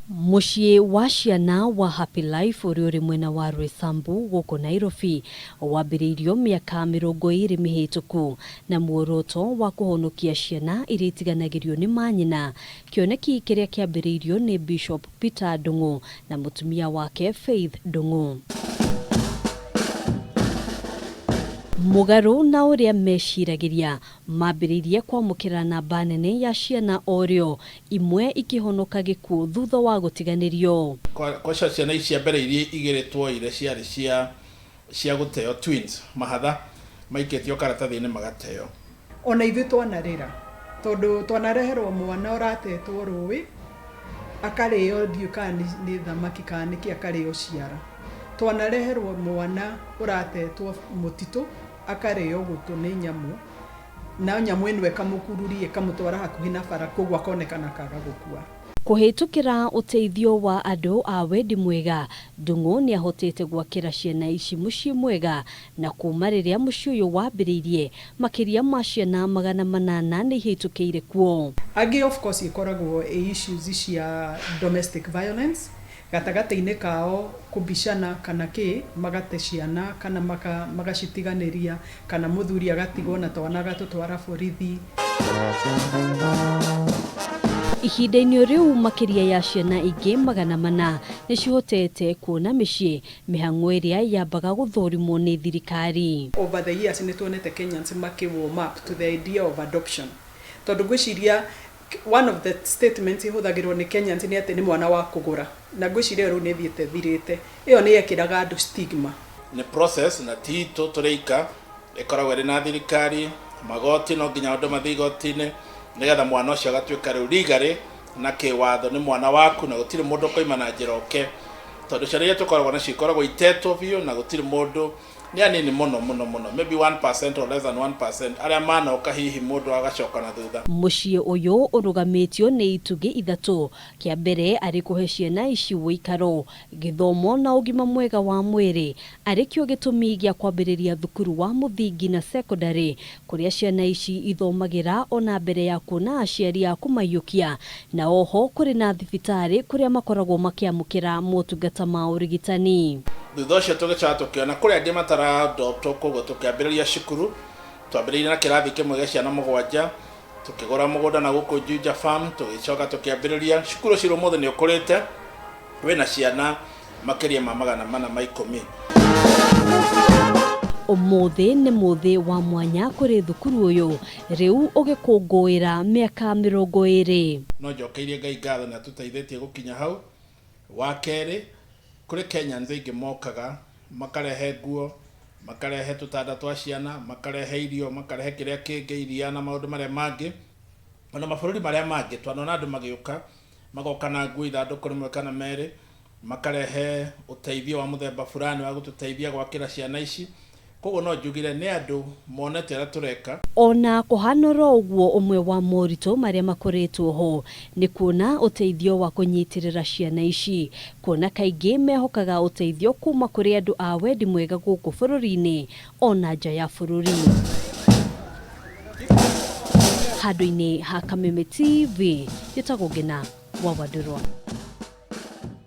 Mũciĩ wa ciana wa Happy Life ũrĩa ũrĩ mwena wa Roysambu gũkũ Nairobi wambĩrĩirio mĩaka 20 mĩhĩtũku na muoroto wa kũhonokia ciana iria itiganagĩrio nĩ manyina, kĩoneki kĩrĩa kĩambĩrĩirio nĩ Bishop Peter Ndung'u na mũtumia wake Faith Ndung'u. Mũgarũ na ũrĩa meciragĩria, mambĩrĩirie kwamũkĩra namba nene ya ciana o rĩo, imwe ikĩhonoka gĩkuũ thutha wa gũtiganĩrio. Kwaca ciana ici cia mbere iria igĩrĩ tuoire ciarĩ cia cia gũteo, twins, mahatha maikĩtio karatathi-inĩ magateo. Ona ithuĩ twanarĩra tondũ twanareherwo mwana ũratetwo rũĩ akarĩo ndiũĩ kana nĩ thamaki kana nĩkĩ akarĩo ciara. Twanareherwo mwana ũratetwo mũtitũ akarĩo gũtũ nĩ nyamũ na nyamũ ĩno ĩkamũkururia ĩkamũtwara hakuhĩ na bara koguo akonekana akaga gũkua. Kũhĩtũkĩra ũteithio wa andũ a wendi mwega, Ndung'u nĩahotete gwakĩra ciana ici mũciĩ mwega na kuma rĩrĩa mũciĩ ũyũ wambĩrĩirie, makĩria ma ciana 800 nĩihĩtũkĩire kuo. Angĩ of course ĩkoragwo ĩ issues cia domestic violence gatagatĩ-inĩ kao kũbicana kana kĩ magate ciana kana magacitiganĩria kana mũthuri agatigwo na twana agatũtwara borithi. Ihinda-inĩ rĩu makĩria ya ciana ingĩ 400 nĩcihotete kuona mĩciĩ, mĩhang'o ĩrĩa yambaga gũthũrimwo nĩ thirikari. Over the years nĩ tuonete Kenyans makĩ warm up to the idea of adoption tondũ ngwĩciria one of the statements ihũthagĩrwo nĩ Kenyans nĩ atĩ nĩ mwana wa kũgũra na ngwĩciria rĩu nĩ ĩthiĩte thirĩte ĩyo nĩ yekĩraga andũ stigma. Nĩ process na ti itũ tũrĩika ĩkoragwo ĩrĩ na thirikari magoti no nginya andũ mathiĩ igoti-inĩ nĩgetha mwana ũcio agatuĩka rĩu legally na kĩwatho nĩ mwana waku na gũtirĩ mũndũ ũkoima na njĩra oke tondũ ciana iria tũkoragwo nacio ikoragwo itetwo biũ na gũtirĩ mũndũ nĩ anini mũno mũno mũno, maybe 1% or less than 1% arĩa manoka hihi mũndũ agacoka na thutha. Mũciĩ ũyũ ũrũgamĩtio nĩ itugĩ ithatũ, kĩa mbere arĩ kũhe ciana ici ũikaro, gĩthomo na ũgima mwega wa mwĩrĩ, arĩ kĩo gĩtũmi gĩa kwambĩrĩria thukuru wa mũthingi na sekondarĩ kũrĩa ciana ici ithomagĩra ona mbere ya kuona aciari a kũmaiyũkia, na oho kũrĩ na thibitarĩ kũrĩa makoragwo makĩamũkĩra motungata ma ũrigitani. Thutha ũcio tũgĩcoka tũkĩona kũrĩ angĩ matara-adoptwo koguo tũkĩambĩrĩria cukuru. Twambĩrĩirie na kĩrathi kĩmwe gĩa ciana mũgwanja, tũkĩgũra mũgũnda na gũkũ Juja Farm, tũgĩcoka tũkĩambĩrĩria cukuru ũcio. Ũmũthĩ nĩ ũkũrĩte, wĩna ciana makĩria ma 410. Ũmũthĩ nĩ mũthĩ wa mwanya kũrĩ thukuru ũyũ rĩu ũgĩkũngũĩra mĩaka 20. No njokeirie Ngai ngatho nĩ atũteithĩtie gũkinya hau. Wa kerĩ, kũrĩ Kenyans aingĩ mokaga makarehe nguo, makarehe tũtanda twa ciana, makarehe irio, makarehe kĩrĩa kĩngĩ, iria na maũndũ marĩa mangĩ. Ona mabũrũri marĩa mangĩ twanona andũ magĩũka magoka na nguo ithandũkũ rĩmwe kana merĩ, makarehe ũteithio wa mũthemba fulani wa gũtũteithia gwakĩra ciana ici. Koguo no njugire nĩ andũ monete ũrĩa tũreka. Ona kũhana oro ũguo, ũmwe wa moritũ marĩa makoretwo ho nĩ kuona ũteithio wa kũnyitĩrĩra ciana ici, kuona kaingĩ mehokaga ũteithio kuma kũrĩ andũ a wendi mwega gũkũ bũrũri-inĩ ona nja ya bũrũri. Handũ-inĩ ha Kameme TV, njĩtagwo Ngĩna wa Wandũrwa.